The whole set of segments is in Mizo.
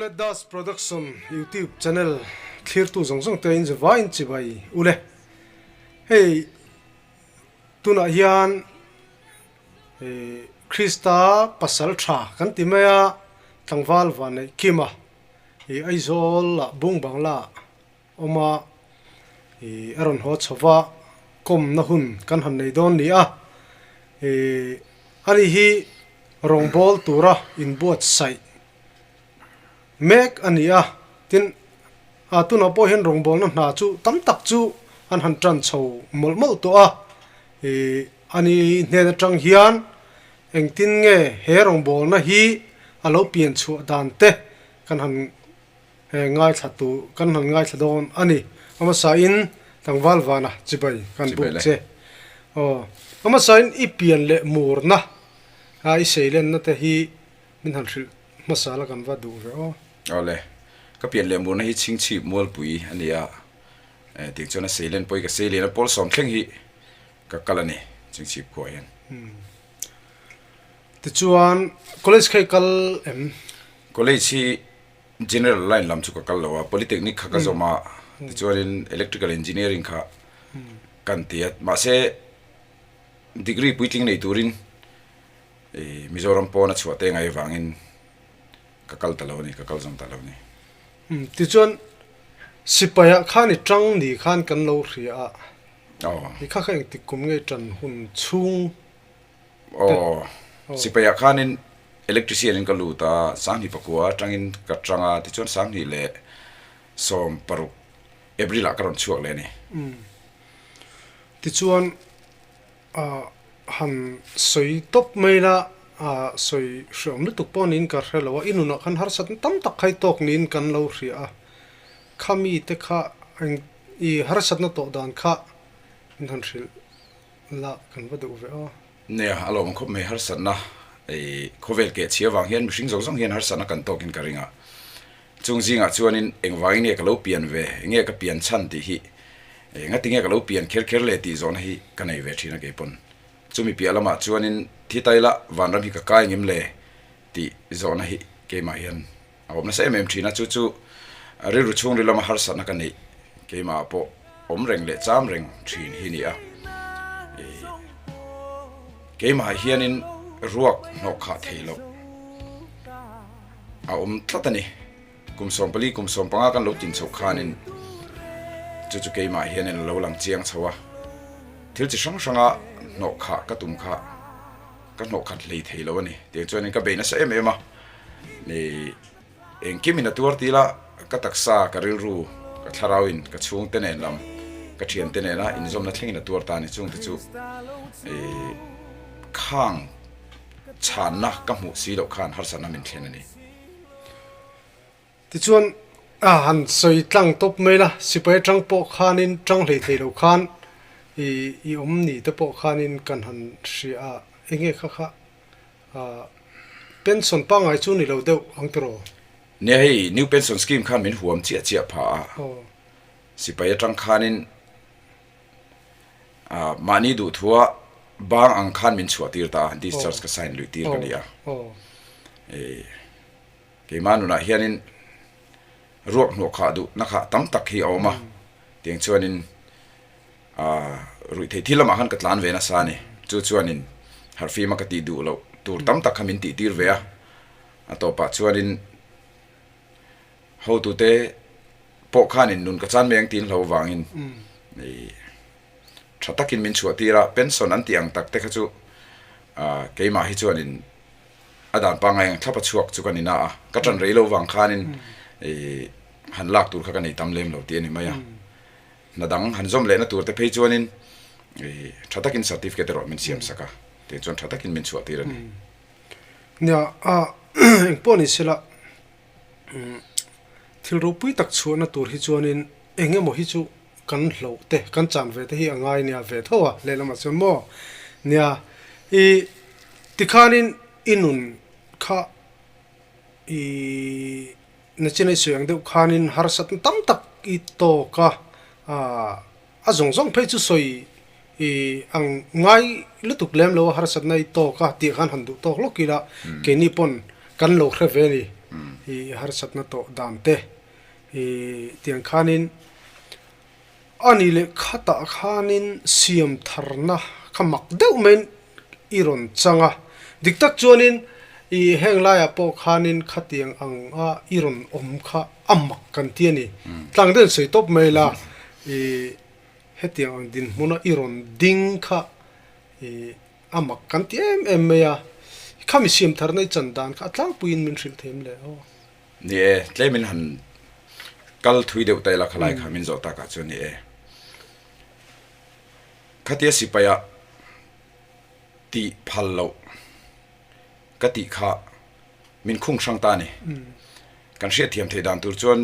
Awle Das Production YouTube channel thlirtu zawng zawng te in zavaiin chibai ule. Hei tunah hian Krista pasal tha kan ti mai a, tlangval Vanneih Kima i Aizawl ah Bung Bangla awm a, i a rawn haw chho va, kawmna hun kan han nei dawn ni a, i ani hi rawngbâwl tura inbuatsaih mek a ni a, tin a tunah pawh hian rawngbâwlna hna chu tam tak chu an han tan chho mawlh mawlh tawh a, i ani hnen atang hian engtin nge he rawngbâwlna hi a lo pian chhuah dan te kan han Ngaithla tu kan han ngaithla dawn a ni. A hmasain tlangval vana chibai kan buk che. Aw, a hmasain i pian leh murna a i seilenna te hi min han hrilh hmasa la kan va duh ve aw. Aw le, ka pian leh murna hi chhingchhip mualpui a ni a, tiang chuan a seilen pawh hi ka seilen a, pawl sawm thleng hi ka kal a ni chhingchhip khuaah hian. Tichuan college kha i kal em? College hi General line lam chu ka kal lo a, Polytechnic kha ka zawm a, tichuanin Electrical Engineering kha kan ti a, mahse degree puitling nei turin Mizoram pawn a chhuah te ngai avangin ka kal ta lo a ni, ka kal zawm ta lo a ni. Tichuan sipaiah khan i tang ni khan kan lo hria a, i kha kha engtik kum nge tan hun chhung Aw, sipaiah khanin electrician in ka lut a, Sanghnih pakua atangin ka tang a, tichuan Sanghnih leh 16 April ah ka rawn chhuak leh a ni. Tichuan han sawi tawp mai la, sawi hreawm lutuk pawh niin ka hre lo a, i nunah khan harsatna tam tak khai tawk niin kan lo hria a, khami te kha eng i harsatna tawh dan kha min han hrilh. La kan va duh ve aw. Nia, a lawm khawp mai harsatna ei khawvel keh chhia vang hian mihring zawng zawng hian harsatna kan tawkin ka ring a. Chung zingah chuanin engvangin nge ka lo pian ve, enge ka pian chhan tih hi, engati nge ka lo pian kher kher le tih zawhna hi ka nei ve thin a keipawn. Chumi piah lamah chuanin thi tai la vanram hi ka kai ngem le tih zawhna hi keimah hian a awm nasa em em thin a, chu chu rilru chhungril lama harsatna ka neih keimah pawh awm reng leh cham reng thin hi ni a. Keimah hianin ruak hnawh khah thei loh a awm tlat a ni. Kum 14 kum 15 kan lo tin chhoh khanin chu chu keimah hianin a lo lang chiang chho a, thil chi hrang hranga hnawh khah ka tum kha ka hnawh khat hlei thei lo a ni. Tiang chuanin ka bei nasa em em a. Ni engkim in a tuar til a, ka taksa, ka rilru, ka thlarau in ka chhung te nen lam, ka thian te nena inzawmna thleng in a tuar ta a ni. Chung te chu khang chhanna ka hmuh si loh khan harsatna min thlen a ni. Tichuan a han sawi tlang tawp mai la, sipai atang pawh khanin tang hlei thei lo khan i i awm ni te pawh khanin kan han hria a, enge kha kha Pension pangngai chu ni lo deuh ang tiraw? Nia hei New Pension Scheme khan min huam chiah chiah pha a, sipai atang khanin mahni duhthua bang ang khan min chhuah tir ta a, discharge ka sign luih tir ka ni a. Keimah nunah hianin ruak hnawh khah duh na khah tam tak hi a awm a, tiang chuanin Ruih theih thil lamah khan ka tlan ve nasa a ni. Chu chuanin harhfima ka tih duh loh tur tam tak kha min tih tir ve a. A tawpah chuanin hotute pawh khanin nun ka chan mai ang tiin hlo avangin tha takin min chhuah tir a. Pension an tih ang tak te kha chu keimah hi chuanin a dan pangngai ang thlap a chhuak chu ka ni na a. Ka tan rei lo vang khanin han lak tur kha ka nei tam lem lo tih a ni mai a. Hna dang han zawm lehna tur te phei chuanin tha takin certificate erawh min siam sak a, tiang chuan tha takin min chhuah tir a ni. Nia, a engpawh ni sela thil ropui tak chhuahna tur hi chuanin eng emaw hi chu kan hloh te, kan chan ve te hi a ngai nia ve tho a, lehlamah chuan maw nia i tikhanin i nun kha i Nachin i sawi ang deuh khanin harsatna tam tak i tawk a, a zawng zawng phei chu sawi i ang ngai lutuk lem lo a harsatna i tawk a tih khan han duh tawk lawk ila keini pawn kan lo hre ve a ni. i harsatna tawh dan te i tiang khanin a ni leh khatah khanin siam tharna kha mak deuh maiin i rawn chang a, dik tak chuanin i heng laiah pawh khanin khatiang ang a i rawn awm kha a mak kan ti a ni. Tlang deuhin sawi tawp mai la i hetiang ang dinhmuna i rawn ding kha i a mak kan ti em em mai a, khami siam tharna i chan dan kha a tlangpuiin min hrilh thei em le aw. Ni e, tlemin han kal thui deuh ta ila khalai kha min zawh takah chuan ni e. Khatia sipaia tih phal loh ka tih kha min khung hrang ta a ni. Kan hriatthiam theih dan tur chuan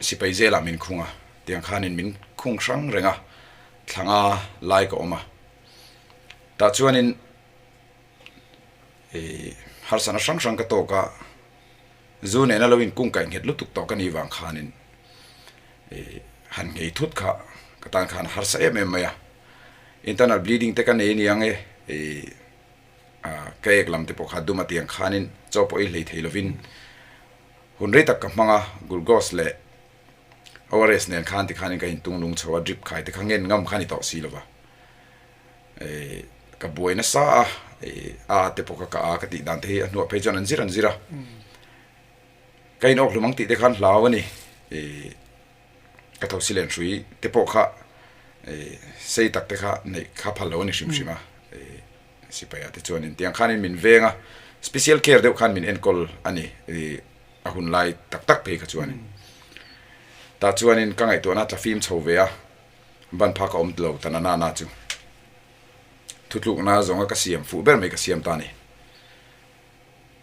sipai zelah min khung a, tiang khanin min khung hrang reng a, thlanga lai ka awm a. Tah chuanin ih harsatna hrang hrang ka tawk a, zu nena lo inkung kaih nghet lutuk tawh ka nih vang khanin ih han nghei thut kha ka tan khan a harsa em em mai a. Internal bleeding te ka nei aniang e, ih ka ek lam te pawh kha dum a tiang khanin chaw pawh ei hlei thei lovin hun rei tak ka hmang a, glucose leh ORS nen khan tikhanin ka intung lung chho a, drip khai te kha ngen ngam kha ni tawh si lova. Ka buai nasa a, a te pawh ka kah a, ka tih dan te hi a hnuah phei chuan an zir an zir a. Ka inawk hlum ang tih te khan hlau a ni. Ka thosi len hrui te pawh kha sei tak te kha neih kha phal lo a ni hrim hrim a. Sipai ah te chuanin tiang khanin min veng a, special care deuh khan min enkawl a ni a hun lai tak tak phei kha chuanin. Tah chuanin ka ngaihtuahna tla fim chho ve a, ban phak a awm tilo ta na na na chu. Thutlukna zawnga ka siam fuh ber mai ka siam ta a ni.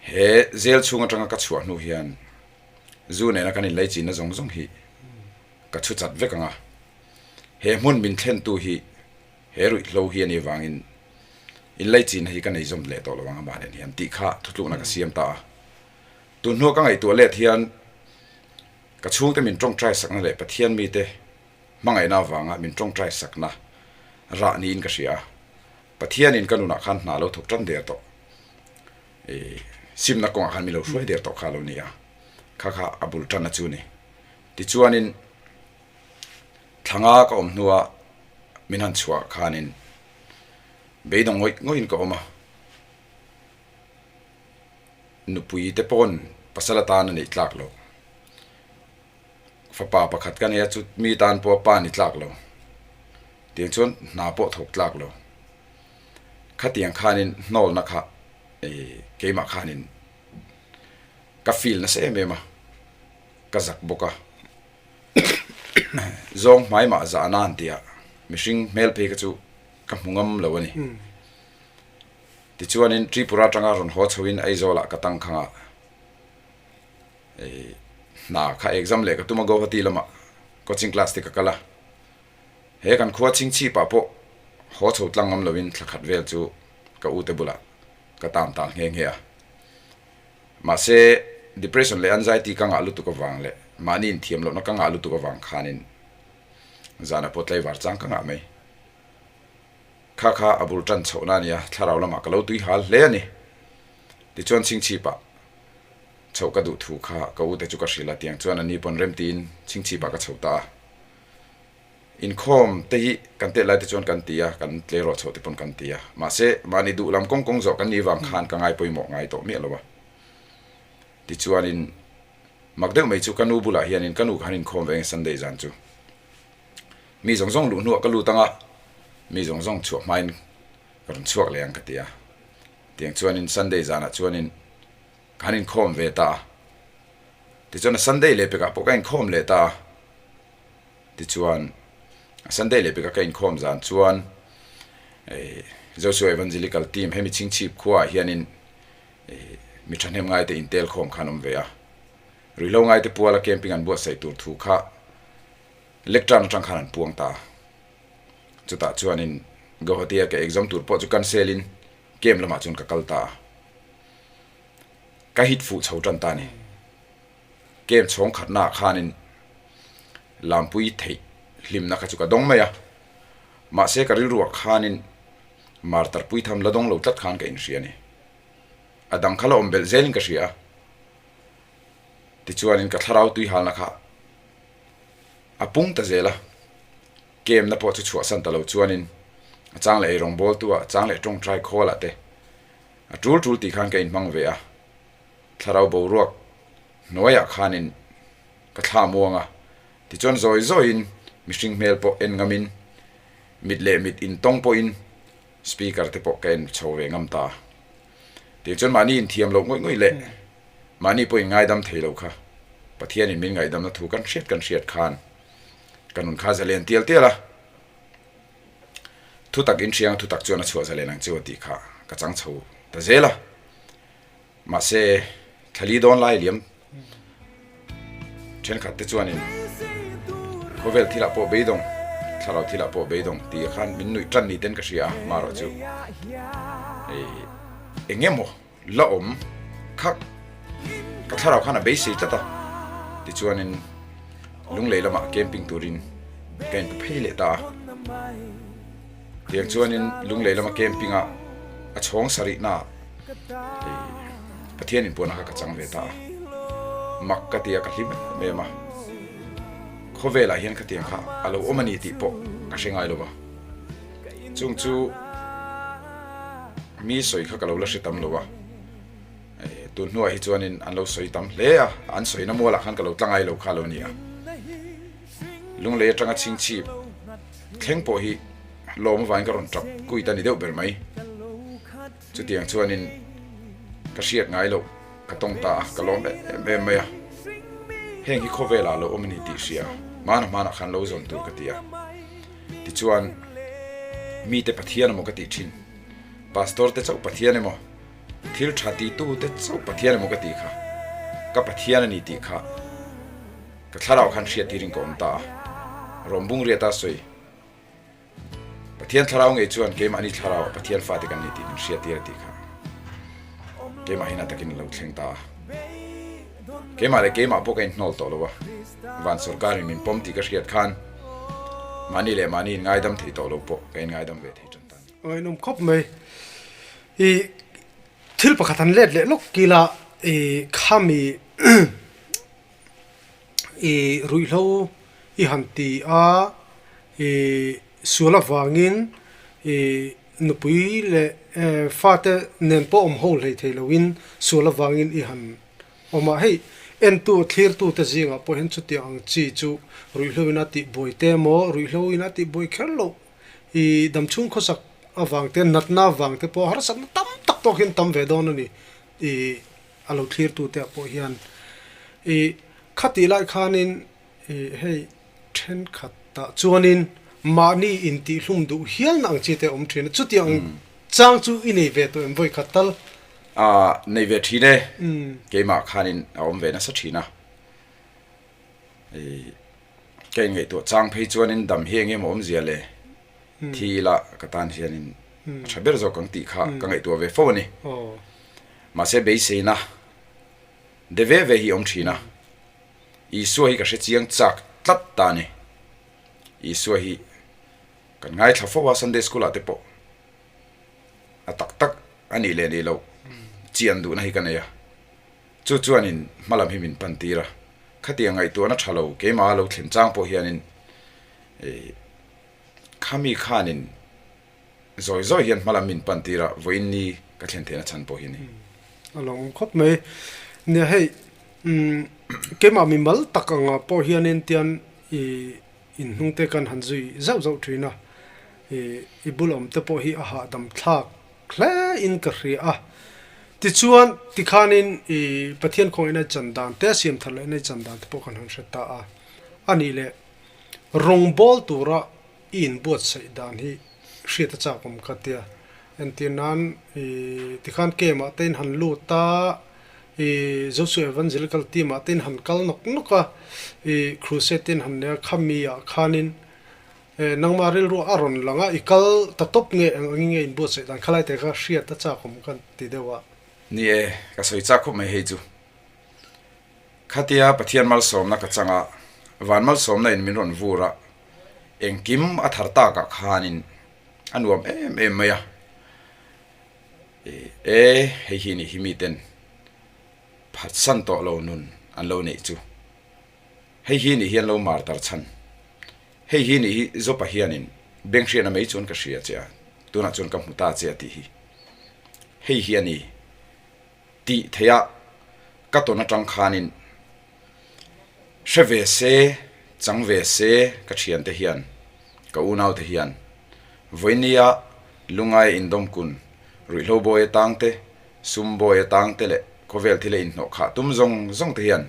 He zel chhung atanga ka chhuah hnu hian zu nena kan inlaichinna zawng zawng hi ka chhu chat vek ang a, he hmun min thlentu hi he ruihhlo hi a nih avangin inlaichinna hi ka nei zawm leh tawh lo ang amah nen hian tih kha thutlukna ka siam ta a. Tun hnua ka ngaihtuah let hian ka chhungte min tawngtai sakna leh Pathian mite hmangaihna avanga min tawngtai sakna rah niin ka hria a. Pathianin ka nunah khan hna lo thawk tan der tawh, ih simna kawngah khan min lo hruai der tawh kha a lo ni a, kha kha a bul tanna chu a ni. Tichuanin thlanga ka awm hnua min han chhuah khanin beidawng ngawih ngawhin ka awm a, nupui te pawn pasal atan a neih tlak loh. Fapa pakhat ka nei a, chu mi tan pawh pa ni tlak lo. Tiang chuan hna pawh thawk tlak lo. Khatiang khanin hnawlna kha ih keimah khanin ka feel nasa em em a, ka zak bawk a. Zawng hmai mah zah nan tih ah mihring hmel phei kha chu ka hmu ngam lo a ni. Tichuanin Tripura atanga rawn haw chhoin Aizawl-ah ka tangkhang a. Hna kha exam leh ka tum a Guwahati lamah coaching class te ka kal a, he kan khua chhingchhip ah pawh haw chho tlang ngam lovin thla khat vel chu ka u te bulah ka tam tal nghe nghe a. Mahse depression leh anxiety ka ngah lutuk avang leh mahni inthiam lohna ka ngah lutuk avang khanin zana pawh tlaivar chang ka ngah mai. Kha kha a bul tan chhohna a nia, thlarau lamah ka lo tui hal hle a ni. Tichuan chhingchhip ah Chhoh ka duh thu kha ka ute chu ka hrilh a, tiang chuan a ni pawn remtiin chhingchhipah ka chho ta a. Inkhawm te hi kan tet lai te chuan kan ti a, kan tleirawl chhoh te pawn kan ti a. Mahse, mahni duh lam kawng kawng zawh kan nih vang khan ka ngai pawimawh ngai tawh miah lo a. Tichuanin, mak deuh mai chu ka nu bulah hianin ka nu kha han inkhawm ve nge Sunday zan chu. Mi zawng zawng luh hnuah ka lut ang a, mi zawng zawng chhuah hmain ka rawn chhuak leh ang ka ti a. Tiang chuanin Sunday zanah chuanin Ka han inkhawm ve ta a. Tichuan a Sunday leh pekah pawh ka inkhawm leh ta a. Tichuan a Sunday leh pekah ka inkhawm zan chuan Joshua Evangelical Team hemi Chhingchhip khuaah hianin mi thahnem ngaite intel khawm khan awm ve a. Ruihhlo ngaite puala camping an buatsaih tur thu kha lectern atang khan an puang ta a. Chutah chuanin Guwahati-a ka exam tur pawh chu cancel in camp lamah chuan ka kal ta a. Ka hit fuh chho tan ta ni. Camp chhawng khatna ah khanin lampui theih hlimna kha chu ka dawng mai a. Mahse ka rilru ah khanin martar pui tham la dawng lo tlat khan ka inhria ni. A dang kha la awm belh zelin ka hria a. Tichuanin ka thlarau tuihalna kha a pung ta zel a, camp-na pawh chu chhuahsan ta lo chuanin a chang leh eirawng bawltu ah, a chang leh tawngtai khawl ah te a tul tul tih khan ka inhmang ve a, thlarau boruak hnuaiah khanin ka thla muang a, tichuan zawi zawiin mihring hmel pawh en ngamin mit leh mit intawng pawhin speaker te pawh ka en chho ve ngam ta a. Tiang chuan mahni inthiam loh ngawih ngawih leh mahni pawh inngaidam thei lo kha Pathianin min ngaihdamna thu kan hriat kan hriat khan ka nun kha zalen tial tial a, thutak inhriang thutak chuan a chhuah zalen ang chu a tih kha ka chang chho ta zel a. Mahse, thlali dawn lai liam thenkhat te chuanin khawvel thilah pawh beidawng, thlarau thilah pawh beidawng tih khan min nuih tan ni ten ka hria a, marawh chu eng emaw la awm kha ka thlarau khan a beisei tlat a, tichuanin lunglei lamah camping turin ka inpe phei leh ta a. Tiang chuanin lunglei lama camping ah a chhawng sarihna ah Pathian inpuahna kha ka chang ve ta a, mak ka ti a, ka hlim em em a, khawvelah hian khatiang kha a lo awm a ni tih pawh ka hre ngai lo va, chung chu mi sawi kha ka lo la hre tam lo a, tun hnuah hi chuanin an lo sawi tam hle a, an sawina mualah khan ka lo tla ngai lo kha a lo ni a, lunglei atanga chhingchhip. Thleng pawh hi lawm avangin ka rawn tap kuit a ni deuh ber mai. Chutiang chuanin ka hriat ngai loh ka tawng ta a, ka lawm em em mai a. Heng hi khawvelah lo awm a ni tih hria, hmana hmanah khan lo zawn tur ka ti a. Tichuan, mite Pathian emaw ka tih thin, Pastor te chauh Pathian emaw, thil tha titute chauh Pathian emaw ka tih kha, ka Pathian a ni tih kha, Ka thlarau khan hriat tirin ka awm ta a, Rom bung riata sawi. Pathian thlarau ngei chuan keimahni thlarauah Pathian fate kan ni tih min hriat tir a tih kha keimah hian a takin a lo thleng ta a. Keimah leh keimah pawh ka inhnawl tawh lo a, van sawrkarin min pawm tih ka hriat khan mahni leh mahni inngaidam thei tawh lo pawh ka inngaidam ve thei tan ta a ni. Ngaihnawm khawp mai. I thil pakhat han let leh lawk kila i khami I ruihhlo i han ti a, i sual avangin i nupui leh fate nen pawh awm ho hlei thei loin sual avangin i han awm a. Hei entu thlirtu te zingah pawh hian chutiang ang chi chu ruihhlo in a tih buai te emaw ruihhlo in a tih buai kher loh i damchhung khawsak avang te natna avang te pawh harsatna tam tak tawk hian tam ve dawn a ni. I A lo thlirtute ah pawh hian i khatih lai khanin i hei thenkhatah chuanin mahni intihhlum duh hialna ang chi te a awm thin a, chutiang chang chu i nei ve tawh em vawi khat tal? A nei ve thin e, keimah khanin a awm ve nasa thin a, i ka inngaihtuah chang phei chuanin dam hi eng emaw awmzia le thi ila ka tan hianin a tha ber zawk ang tih kha ka ngaihtuah ve fo a ni. Mahse beiseina de ve ve hi awm thin a, Isua hi ka hre chiang chak tlat ta a ni. Isua hi kan ngaithla fo a Sunday School ah te pawh a tak tak a nih leh nih loh chian duhna hi ka nei a, chu chuanin hmalam hi min pan tir a, khatiang ngaihtuahna tha lo keimah lo thlen chang pawh hianin khami khanin Zawi zawi hian hmalam min pan tir a, vawiin ni ka thlen theihna chhan pawh hi a ni. A lo awm khawp mai. Nia hei, keimah mimal tak anga pawh hianin tian i inhnungte kan han zui zauh zauh thin a, i bul awm te pawh hi a hahdam thlak hle in ka hria a. Tichuan, tikhanin i Pathian khawngaihna i chan dan te, siam thar lehna i chan dan te pawh kan han hre ta a. A nih leh, rawngbawl tura I inbuatsaih dan hi hriat a chak awm ka tia. Entir nan i tikhan camp ah te in han lut a, i Joshua Evangelical team ah te in han kal nawk nawk a, i crusade te in han nei a, khami ah khanin nangmah rilru a rawn lang a, i kal ta tawp nge eng angin nge inbuatsaih dan khalai te kha hriat a chak awm ka ti deuh a. Ni e, ka sawi chak khawp mai hei chu. Khatia Pathian malsawmna ka chang a, van malsawmna in min rawn vur a, engkim a thar takah khanin a nuam em em mai a, e hei hi nih hi miten phatsan tawh lo nun an lo neih chu hei hi nih hi an lo mar tar chhan. Hei hi nih hi Jopa hianin beng hriatna mai chuan ka hria che a, tunah chuan ka hmu ta che a tih hi. Hei hi a ni tih theih a ka tawn atang khanin hre ve se, chang ve se ka thiante hian, ka unaute hian vawinia lungai indawmkun, ruihhlo bawi atang te, sum bawi atang te leh khawvel thila inhnawh khah tum zawng zawng te hian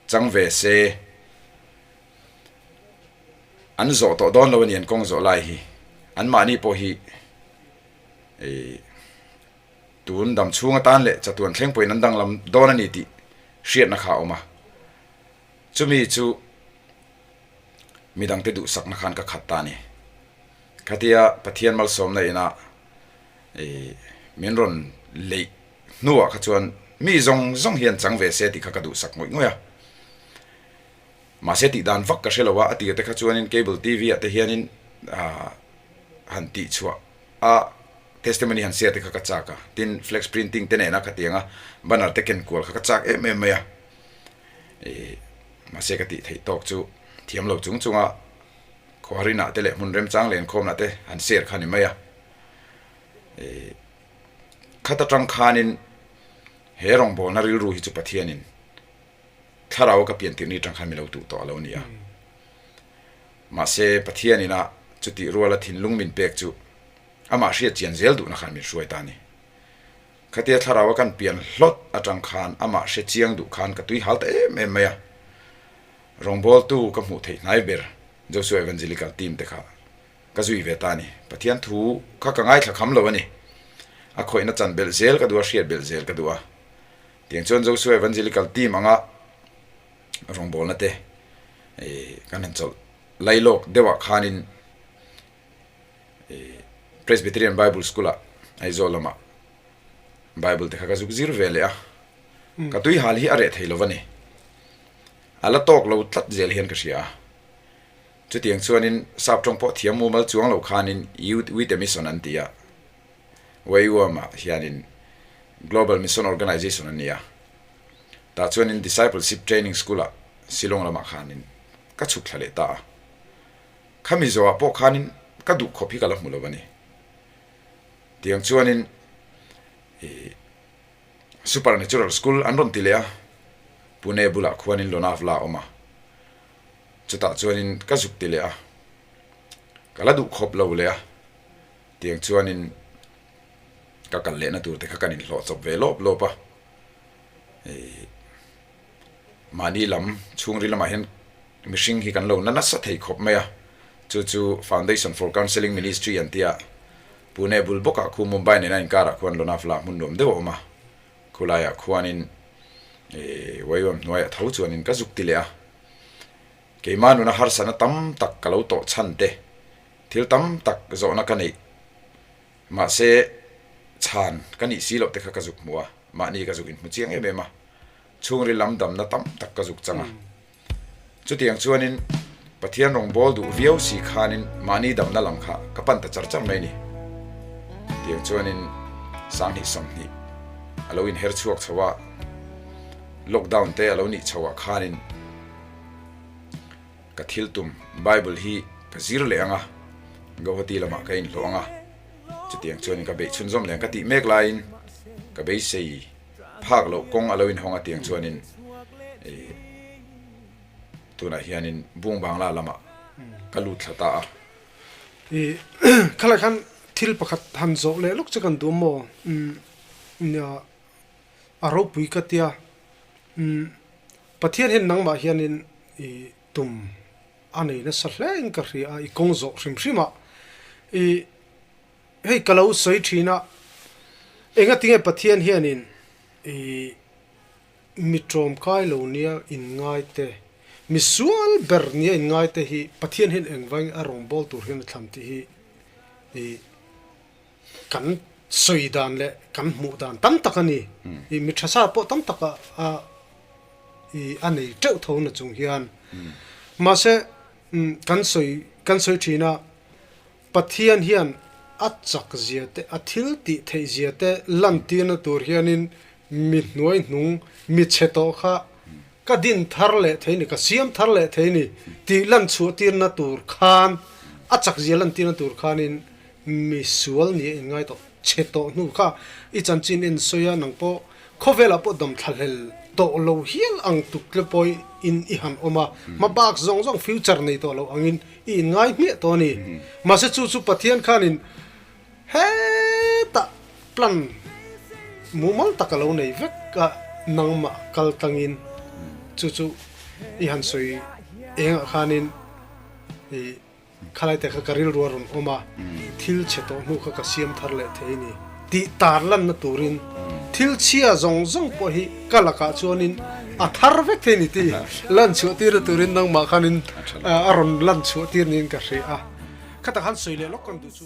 chang ve se. An zawh tawh dawn lo a ni an kawng zawh lai hi. Anmahni pawh hi ih tun dam chhung atan leh chatuan thleng pawhin an danglam dawn a ni tih hriatna kha a awm a. Chumi chu midangte duhsakna khan ka khat ta a ni. Khatia Pathian malsawmna ina ih min rawn leih hnuah kha chuan mi zawng zawng hian chang ve se tih kha ka duhsak ngawih ngawih a. Mahse tih dan vak ka hre lo a, a tir te kha chuanin cable TV ah te hianin han tih chhuah a testimony han share te kha ka chak a, tin flex printing te nena khatiang a banner te ken kual kha ka chak em em mai a, ih mahse ka tih theih tawk chu thiam lo chung chunga khuarinah te leh hmun remchang lenkhawmnah te han share kha ni mai a, ih khat atang khanin he rawngbawlna rilru hi chu Pathianin Thlarau a ka pian tirh ni atang khan mi lo tuh tawh a lo ni a. Mahse, Pathian ina chutih ruala thinlung min pek chu amah hriat chian zel duhna khan min hruai ta a ni. Khatia thlarau a kan pian hlawt atang khan amah hre chiang duh khan ka tui hal ta em em mai a. Rawngbawltu ka hmuh theih hnai ber Joshua Evangelical team te kha ka zui ve ta a ni. Pathian thu kha ka ngaithla kham lo a ni. A khawihna chan belh zel ka duh a, hriat belh zel ka duh a. Tiang chuan Joshua Evangelical team anga rawngbawlna te kan han chawlh lai lawk deuhah khanin Presbyterian Bible School ah Aizawl lamah Bible te kha ka zuk zir ve leh a, ka tui hal hi a reh thei lo va ni. A la tawk lo tlat zel hian ka hria a. Chutiang chuanin sap tawng pawh thiam mumal chuang lo khanin Youth with a Mission an ti a. YWAM-ah hianin Global Mission Organization a ni a, tah chuanin Discipleship Training School-ah Shillong lamah khanin ka chhuk thla leh ta a. Khami zawhah pawh khanin ka duh khawp hi ka la hmu lo a ni. Tiang chuanin ih Supernatural School an rawn ti leh a, Pune bulah khuanin Lonavla a awm a, chutah chuanin ka zuk ti leh a, ka la duh khawp lo leh a. Tiang chuanin ka kal lehna tur te kha kan inhlawh chawp ve lawp lawp a, ih mahni lam chhungril lamah hian mihring hi kan lo na nasa thei khawp mai a, chu chu Foundation for Counselling Ministry an tia Pune bul bawkah khu Mumbai nena inkarah khuan Lonavala hmun nuam deuh a awm a, khulaiah khuanin ih YWAM hnuaiah tho chuanin ka zuk ti leh a, keimah nuna harsatna tam tak ka lo tawh chhan te Thil tam tak zawhna ka neih, mahse chhan ka nih si loh te kha ka zuk hmu a, mahni ka zuk inhmu chiang em em a, chhungril lam damna tam tak ka zuk chang a. Chutiang chuanin Pathian rawngbâwl duh viau si khanin mahni damna lam kha ka pan ta char char mai a ni. Tiang chuanin 20 20 a lo inher chhuak chho a, lockdown te a lo nih chho ah khanin, Ka thil tum Bible hi ka zir leh ang a, Guwahati lamah ka inhlawh ang a, chutiang chuanin ka beih chhunzawm leh ang ka tih mek laiin ka beisei phak loh kawng a lo inhawng a tiang chuanin ih tunah hianin Bung Bangla lamah ka lut thla ta a. Ih khalai khan thil pakhat han zawh leh lawk che kan duh maw? Umm nia a ropui ka tia umm. Pathian hian nangmah hianin i tum a nei nasa hle in ka hria a, i kawng zawh hrim hrim a, i hei ka lo sawi thin a, engatinge Pathian hianin i mi tawmkai lo nia inngai te, mi sual ber nia inngai te hi Pathian hian engvangin a rawngbâwl tur hian a thlan tih hi i Kan sawi dan leh kan hmuh dan tam tak a ni. I mi tha sa pawh tam tak a i a nei teuh tho na chung hian. Mahse kan sawi kan sawi thin a, Pathian hian a chak zia te, a thil tih theih zia te lantirna tur hianin mi hnuai hnung, mi chhe tawh kha. Ka din thar leh thei ni, ka siam thar leh thei ni tih lan chhuah tirna tur khan, a chak zia lan tirna tur khanin mi sual nia inngai tawh chhe tawh hnu kha i chanchin en sawi a, nang pawh khawvelah pawh dam thlahlel tawh lo hial ang tuk tle pawh in i han awm a, hma bak zawng zawng future nei tawh lo angin i inngai hmiah tawh a ni. Mahse chu chu Pathian khanin Hetah plan mumal tak a lo nei vek a, nangmah kal tlangin chu chu i han sawi engah khanin i khalai te kha ka rilru a rawn awm a, thil chhe tawh hnu kha ka siam thar leh thei a ni tih tar lanna turin thil chhia zawng zawng pawh hi ka lakah chuanin a thar vek thei a ni tih lan chhuah tirna turin nangmah khanin a rawn lan chhuah tir niin ka hria a, khatah khan sawi leh lawk kan duh chu.